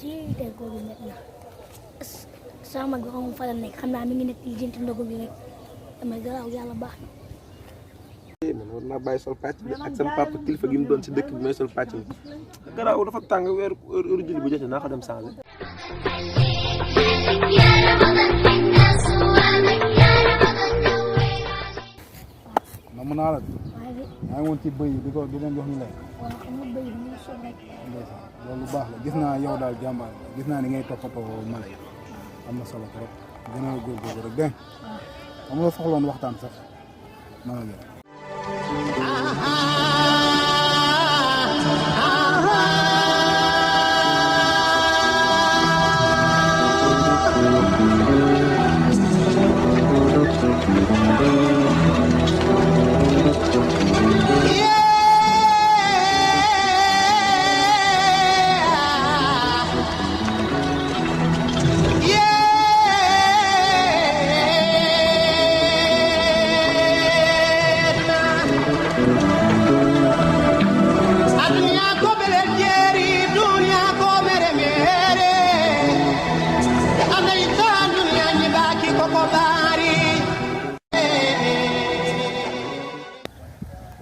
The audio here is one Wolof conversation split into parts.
si tey kooku métti na sama mag bi xamul fa la nekk xam naa mi ngi nekk ci lijjanti ndogu bi rek damay garaaw yàlla baax na. man war naa bàyyi sol pàcc bi ak sama papa kilifa gi mu doon si dëkk bi may sol pàcc bi garaaw dafa tàng weeru heure julli bu jotee naa ko dem changé. mën naa la maa ngi woon ci bëy di leen jox ñu lekk. waaw xam nga bëy bi ñu soog rek. ndeysaan loolu baax la gis naa yow daal jàmbaar gis naa ni ngay toppatoo mala yi am na solo trop gën a góorgóorlu rek dégg nga xam nga soxloon waxtaan sax mën a jël.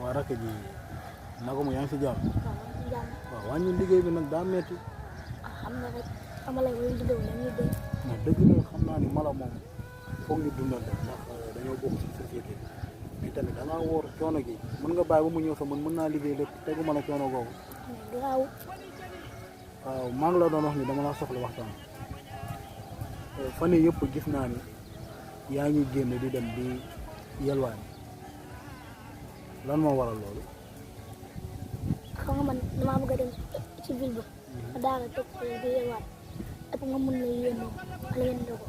waa rakk ji naka mu yaa ngi si jàmm. waaw wàññi liggéey bi nag daa metti. xam nga rek amala yi di doon dañuy dee. non dëgg la xam naa ni mala moom foog ñu dundal de ndax dañoo bokk ci société mais tamit da ngaa wóor coono gi mën nga bàyyi ba mu ñëw sa mën naa liggéey lépp tegu ma la coono googu. garaaw. waaw maa ngi la doon wax ni dama la soxla waxtaan fan yii yëpp gis naa ni yaa ngi génn di dem di yelwaan lan moo waral loolu. xam nga man damaa bëgg a dem ci ville ba. ma daal di toog di yelwaan ak nga mun na yéenoo ala yéen dogo.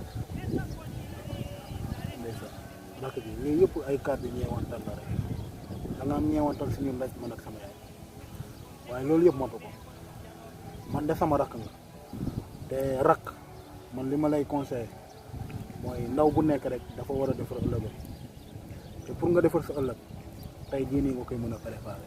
ndeysaan rakk ji yooyu yëpp ay kàddu ñeewantal la rek da nga am ñeewantal si ñun rek man ak sama yaay waaye loolu yëpp matu ko man de sama rakk nga te rakk man li ma lay conseillé mooy ndaw bu nekk rek dafa war a defar ëllëgam te pour nga defar sa ëllëg tey jii nii nga koy mën a préparé.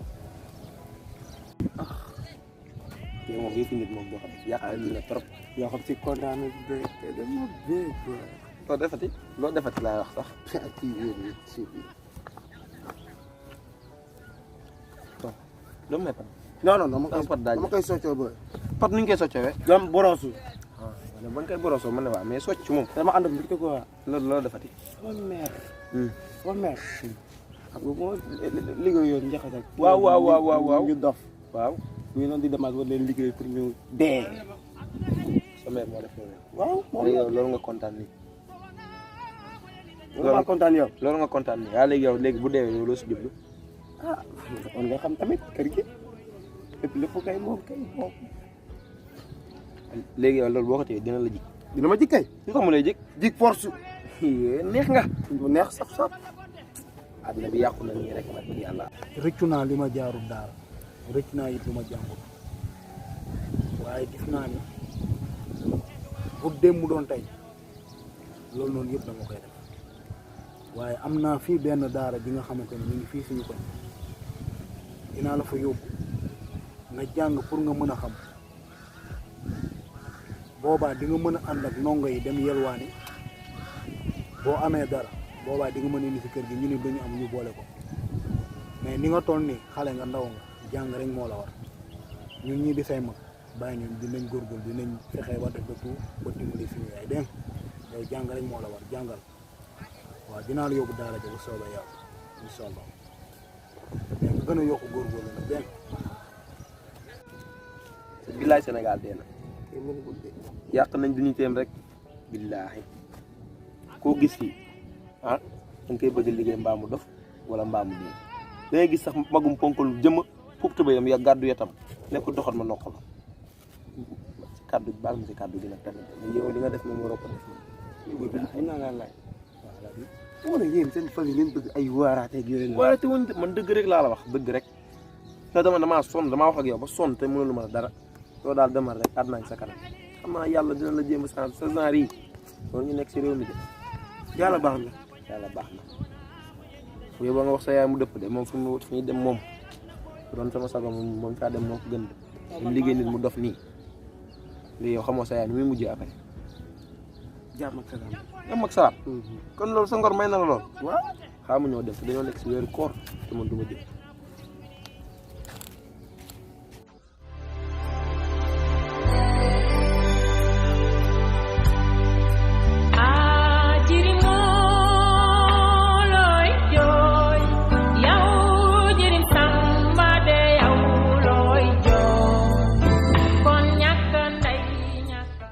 yow moom yëpp nit moom boo xam ne yaakaar na trop yoo xam si kontaan na te dama bëgg loo defati laa wax sax ci yéen si bon doo may pat non dama koy soccoo ba pat nu ñu koy soccoo dam borosu ba nga koy borosoo man ne waaw mais socc moom dama ànd ak mbir ko quoi loolu defati sama mère xam nga moo liggéey yoon njaxas ak waaw ñu dof waaw ñu noonu di demaat war leen liggéey pour ñu dee sa mère moo def loolu waaw moom yow loolu nga kontaan nii loolu maa kontaan yow loolu nga kontaan nii waaw léegi yow léegi bu deewee yow loo si jublu on nga xam tamit kër gi lépp kay moom léegi yow loolu boo ko téye dina la jig dina ma jig kay li tax mu lay jig jig force neex nga bu neex saf àddina bi yàqu na nii rek nag yàlla rëccu naa li ma jaarul daal rëcc naa it lu ma jàngul waaye gis naa ni bu démb doon tey loolu noonu yëpp dama koy def waaye am naa fii benn daara bi nga xamante ne ñu ngi fii suñu koñ dinaa la fa yóbbu nga jàng pour nga mën a xam boobaa di nga mën a ànd ak ndongo yi dem yelwaani boo amee dara boobaa di nga mën a indi si kër gi ñu ne dañu am ñu boole ko mais ni nga toll nii xale nga ndaw nga jàng rek moo la war ñun ñii di say mag bàyyi ñun dinañ góorgóorlu dinañ fexe ba def ba tout ba dimbali suñu yaay dégg nga yow jàng rek moo la war jàngal waaw dinaa la yóbbu daara ja bu soobee yàlla incha allah mais nga gën a yokk góorgóorlu nag dégg nga billaay Sénégal dee na yàq nañ duñu teem rek billaahi koo gis fii ah da nga koy bëgg liggéey mbaamu dof wala mbaamu dee da ngay gis sax magum ponkal jëmm foofu tëbayam ya gàddu yatam nekk doxat ma noq la si kàddu baal ma si kàddu gi nag tamit yow li nga def moom waroo ko def mën naa laa laaj waaw ne yéen seen famille ngeen bëgg ay waaraate ak yooyu waaye te wuñ man dëgg rek laa la wax dëgg rek te damaa sonn damaa wax ak yow ba sonn te mënulu ma dara yow daal demal rek àdduna ngi sa kanam xam naa yàlla dina la jéem a sa genre yi loolu ñu nekk si réew mi de yàlla baax na yàlla baax na yow ba nga wax sa yaay mu dëpp de moom fi mu dem moom doon sama sago moom caa dem moo ko gën de mu liggéey nit mu dof nii léegi yow xamoo sa yaay ni muy mujjee après. jàmm ak salaam. jàmm ak salaam. kon loolu sa ngor may na la lool. waaw. xaaral ma ñëw dem te dañoo nekk si weeru koor te man du ma jëm.